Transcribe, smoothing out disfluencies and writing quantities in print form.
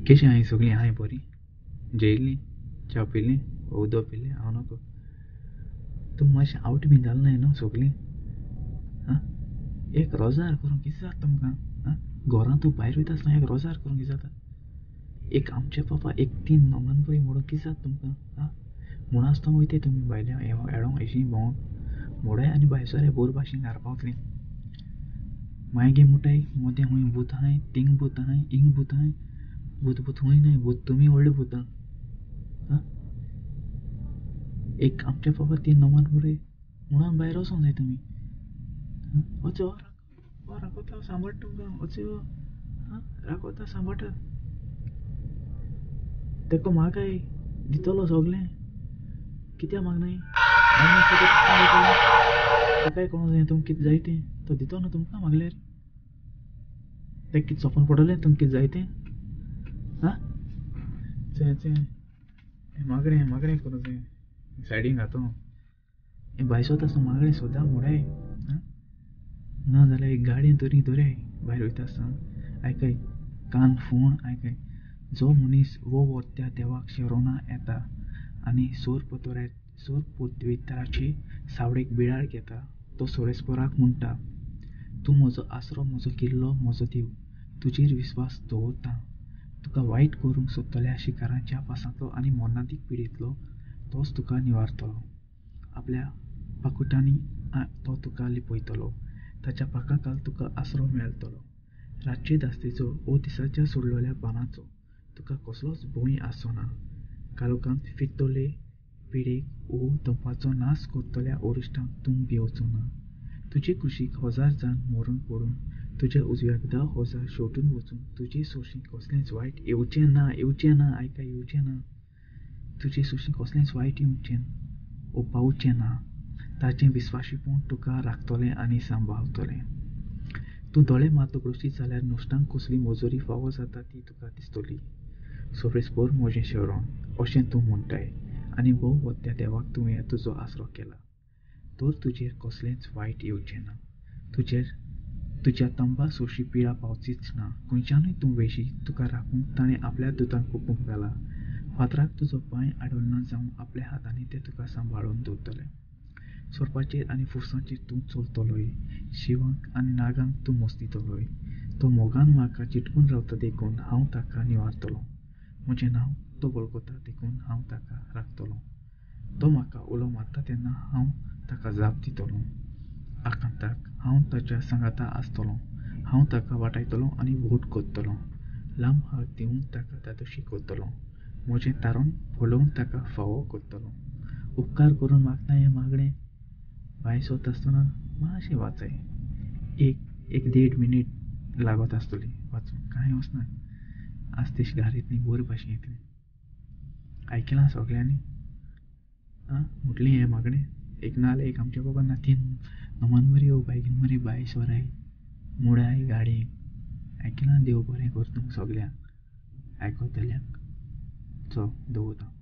केशी आहाय सगळीं आहाय बरीं? जेयलीं, च्या पिलीं, उदक पिलें? हांव नको. तूं मातशें आवट बी जालें नाय न्हू सगळीं? आं, एक रोजार करूंक कितें जाता तुमकां? आं, घरांत तूं भायर वयता आसतना एक रोजार करूंक कितें जाता? एक आमचे पापा एक तीन नोमान पळय म्हणून कितें जाता तुमकां? आं, म्हूण आसतना वयताय तुमी भायल्या हेडोंक एशी भोंवोंक मोडाय आनी भायर सराय बोर भाशेन घारा पावतलीं. मागीर मुटाय मोदें खूंय भूत आहाय, तींग भूत आहाय, हिंग भूत आहाय. भूत भूत खूंय नाय, भूत तुमी व्हडलीं भुतां. आं, एक आमच्या बाबा तीन नोमान मुरे म्हणून भायर वचोंक जाय तुमी. वचो राखोता सांबाळ तुमकां, वचो राखोता सांबाळटा. तेका मागाय दितलो सगळें, कित्याक मागनाय? तेकाय कोण जाय तुमकां कितें जाय तें तो दितो न्हू तुमकां मागल्यार. तेका कितें सपन पडलें तुमकां कितें जाय तें? आं, चोय चोय हें मागणें मागणें करूं जाय सायडीन घातो. हें भायर सोदता आसतना मागणें सदां मोडाय. आं, ना जाल्यार एक गाडयेन तरी दवराय भायर वयता आसतना. आयकय कान फोण आयकय, जो मनीस वो त्या देवाक शेरोना येता आनी सोर पतोऱ्या सोर पोतवेत्राचे सावळेक बिळार घेता तो सोरेस्पोराक म्हणटा, तूं म्हजो आसरो, म्हजो किल्लो, म्हजो देव, तुजेर विस्वास दवरता. तुका वायट करूंक सोदतल्या शिकारांच्या पासांतलो आनी मरणांतीक पिडेंतलो तोच तुका निवारतलो. आपल्या पाकुटांनी तो तुका लिपयतलो, ताच्या पाखां तुका आसरो मेळटलो. रातचे धास्तेचो ओ दिसाच्या सोडलेल्या पानाचो तुका कसलोच भंय आसचो ना. काळोखांत फिरतले पिडेक ओ दंपाचो नाश करतल्या अरिश्टांक तूं भिवचो ना. तुजे कुशीक 1000 जाण मरून पडून, तुज्या उजव्याक 10,000 शेंवटून वचून, तुजे सोशी कसलेंच वायट येवचें ना, येवचें ना, आयकाय येवचें ना. तुजे सोशी कसलेंच वायट येवचें ओ पावचें ना. ताचें विस्वाशीपण तुका राखतलें आनी सांबाळतलें. तूं दोळे मात उगडशी जाल्यार नुस्त्यांक कसली मजुरी फावो जाता ती तुका दिसतली. सोरेस्पोर म्हजें शरण अशें तूं म्हणटाय आनी भोव त्या देवाक तुवें तुजो आसरो केला, तर तुजेर कसलेंच वायट येवचें ना. तुजेर तुज्या तंबा सोशी पिळा पावचीच ना. खंयच्यानूय तूं वेशी तुका राखूंक ताणें आपल्या दुतांक हुकूम घाला. फातराक तुजो पांय आडवना जावं आपल्या हातांनी ते तुका सांबाळून दवरतले. सोरपाचेर आनी फुरसांचेर तूं चलतलोय, शिवांक आनी नागांक तूं मस्तितलोय. तो मोगान म्हाका चिटकून रावता देखून हांव ताका निवारतलो. म्हजें नांव तो वळखता देखून हांव ताका राखतलो. तो म्हाका उलो मारता तेन्ना हांव ताका जाप दितलो. आकांताक हांव ताच्या सांगाता आसतलो. हांव ताका वाटायतलो आनी व्हड करतलो. लांब हात दिवन ताका धादोशी करतलो. म्हजें तारण पळोवन ताका फावो करतलो. उपकार करून मागता हें मागणें भायर सोदता आसतना मातशें वाचय. एक एक 1.5 मिनीट लागत आसतली वाचूंक, कांय वचना. आज तेश घार येतली बरी भाशेन येतली. आयकलां सगल्यांनी? आं, म्हटलें हें मागणें एक ना जाल्यार एक आमच्या बाबा ना तीन नमान मरी ओ बायकीन मरी बाय सोराय मुडाय गाडी. आयकलां? देव बरें कर तुमकां सगल्यांक आयकतल्यांक. चल दवरता.